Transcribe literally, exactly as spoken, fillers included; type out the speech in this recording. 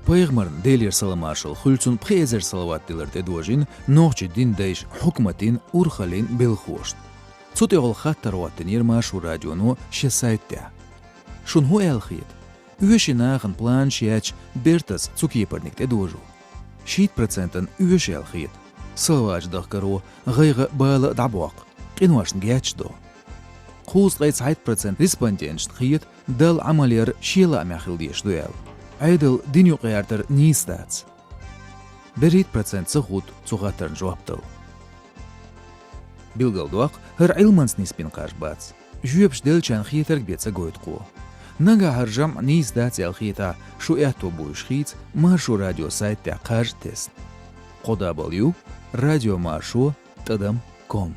Пайхамарна, Делера салам-маршалла хуьлда цунна, пхи эзар салават диллар тӀедожийна нохчийн динан дайша, хьукматан, урхаллин белхалошта. Цу тӀехула хаттар хӀоттийнера Маршо радионо шен сайта тӀа. Шуна хӀун аьлла хета? Оьший нахана планаш яьча бертаца цу кепарниг тӀедожу? Шийтта процентана оьшу аьлла хета. Салаваташ дахкаро гӀайгӀа, бала а дӀабоккху, къиношна гечдо. Кхузткъе цхьайтта процент респонденташна хета, Далла Ӏамал яр шен лаамехь хила дезаш ду аьлла. Ӏедал, дин юкъаяртар нийса дац. БерхӀитта процент ца хуту цу хаттарна жоп дала. Билгалдоккху, хӀара Ӏилманца нисбина кхаж бац. Жоьпаш деллачарна хетарг бен ца гойту кхо. Нагахь хӀара жамӀ нийса дац аьлла хетахь, шу аьтто буйш хийца Маршо радион сайта тӀехь кхаж тесна. Кхо дабл ю радио маршо тӀадам ком.